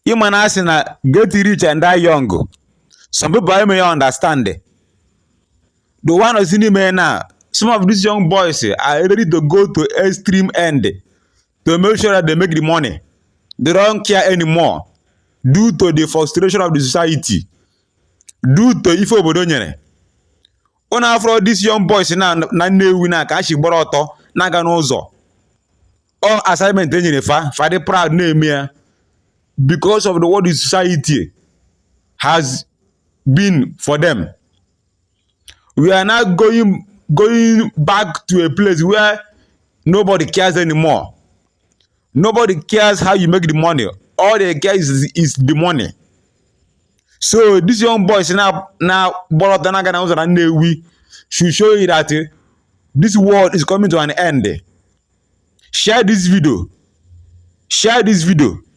Imana asị na get rich and die young. Some people may understand it. The one is in now. Some of these young boys are ready to go to extreme end to make sure that they make the money. They don't care anymore due to the frustration of the society, due to ife obodo nyere. Una afro these young boys na Nnewi na ka shi gbara ọtọ na-aga n'ụzọ. All assignment e nyere fa dị proud na-eme ya because of the what the society has been for them. We are now going back to a place where nobody cares anymore. Nobody cares how you make the money. All they care is the money. So these young boys now Borotanaga and Nnewi should show you that this world is coming to an end. Share this video. Share this video.